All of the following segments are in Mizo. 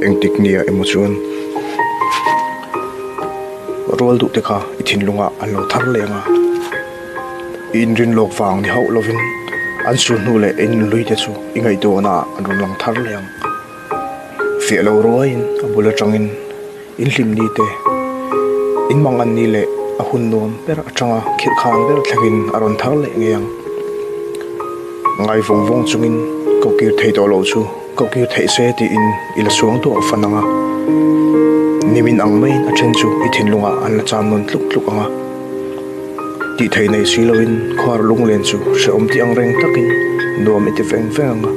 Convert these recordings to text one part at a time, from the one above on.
Engtik nia emaw chuan rual duh te kha i thinlungah an lo thar leh ang a, i inrin lawk vang ni hauh lovin an sul hnu leh in nunhlui te chu i ngaihtuahna ah an rawn lang thar leh ang. Fiah lo ruaiin a bul atangin in hlim ni te, in mang an ni leh a hun nuam ber atanga khirh khan ber thlengin a rawn thar leh ngei ang. Ngai vawng vawng chungin ko kir thei tawh loh chu ko kir theih se tiin i la suang tawh fan ang a. Nimin ang maiin a then chu i thinlungah an la cham nawn tluk tluk ang a. Tih theih nei si loin khuar lunglen chu hrehawm tih ang reng takin nuam i ti veng veng ang a.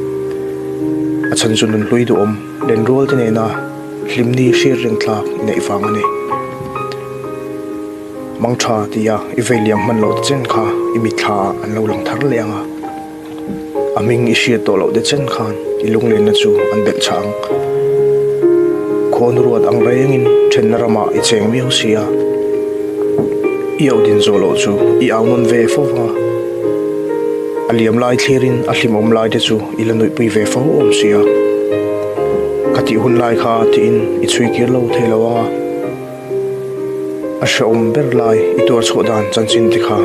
A chhan chu nunhlui duhawm lenrual te nena hlimni hriat reng tlak i neih vang a ni. Mang tha tia i vei liam hman loh te chen kha i mitthla ah an lo lang thar leh ang a. A hming i hriat tawh loh te chen khan i lunglenna chu an belh chah ang. Khuanu ruat ang rengin thenna ramah i cheng miau si a. I auh din zawh loh chu i au nawn ve fo vang a. A liam lai thlirin a hlimawm lai te chu i la nuihpui ve fo awm si a. Ka tih hun lai kha tiin i chhui kir lo thei lo ang a. A hrehawm ber lai i tuar chhuah dan chanchin te kha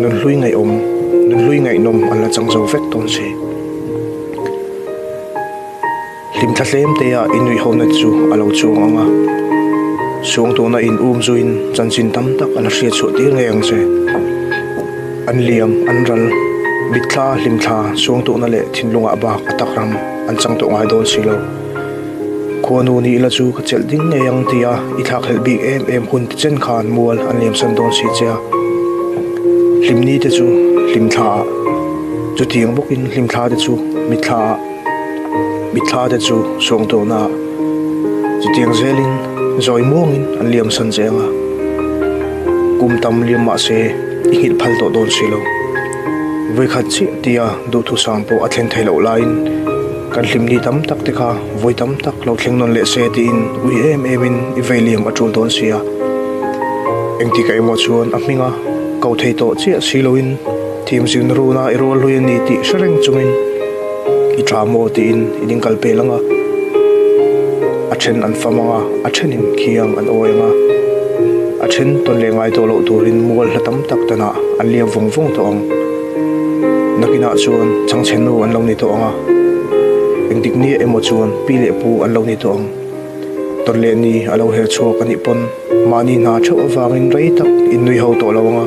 nunhlui ngaihawm, nunhlui ngaihnawm an la chang zo vek dawn si. Hlimthla tlem te ah i nuihhona chu a lo chuang ang a, suangtuahna in um zuiin chanchin tam tak a la hriat chhuah tir ngei ang che. An liam, an ral, mitthla, hlimthla, suangtuahna leh thinlungah bak a tak ram an chang tawh ngai dawn si lo. Khuanu ni ila chu ka chelh ding ngei ang tia i thlakhlelh bik em em hun ti chen khan mual an liamsan dawn si che a. Hlimni te chu hlimthla ah, chutiang bawkin hlimthla te chu mitthla ah, mitthla te chu suangtuahna ah, chutiang zelin zawi muangin an liamsan che ang a. Kum tam liam mah se i nghilh phal tawh dawn si lo. Vawikhat chiah tia duhthusam pawh a thlen theih loh laiin, Kan hlimni tam tak te kha vawi tam tak lo thleng nawn leh se tiin ui em em in i vei liam a tul dawn si a. Engtikah emaw chuan a hminga ko thei tawh chiah si loin thim zirna runa i rual hlui a ni tih hre reng chungin i tha maw tiin i ding kal pel ang a. A then an fam ang a, a thenin khiang an awi ang a. A then tawn leh ngai tawh loh turin mual hla tam tak danah an liam vawng vawng tawh ang. Nakinah chuan chhangchhe nu an lo ni tawh ang a, engtik nia emaw chuan pi leh pu an lo ni tawh ang. Tawn leh ni a lo her chhuak a nih pawn mahni hna theuh avangin rei tak in nui ho tawh lo ang a.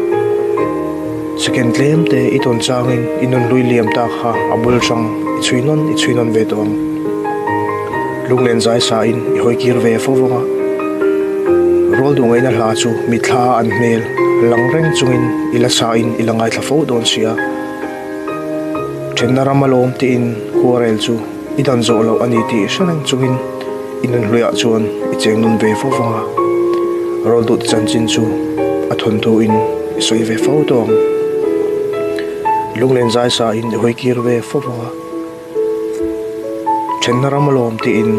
Second tlem te i tawn changin i nun hlui liam ta kha a bul hrang i chhui nawn i chhui nawn ve tawh ang. Lunglen zai sa in i hawi kir ve fo vang a. Rual duh ngaihna hla chu mitthla an hmel lang reng chungin i la sa in i la ngaithla fo dawn si a. Thenna ram alawm tiin khuarel chu i dan zawh loh a ni tih hre reng chungin i nunhluiah chuan i cheng nun ve fo vang a. Rual duh chanchin chu a thawnthu in i sawi ve fo tawh ang. Lunglen zai sa in i hawi kir ve fo vang a. Thenna ram alawm tiin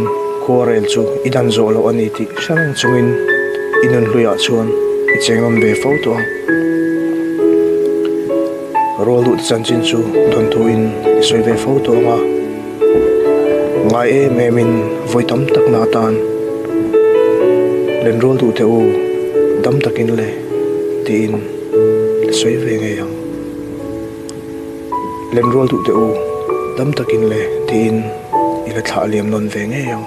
khuarel chu i dan zawh loh a ni tih hre reng chungin i nunhluiah chuan i cheng rawn ve fo tawh ang. Rual duh te chanchin chu thawnthuin i sawi ve fo tawh ang a, ngai em emin vawi tam tak na atan lenrual duh teh u, dam takin le tiin i sawi ve ngei ang. Lenrual duh teh u, dam takin le tiin i la thlah liam nawn ve ngei ang.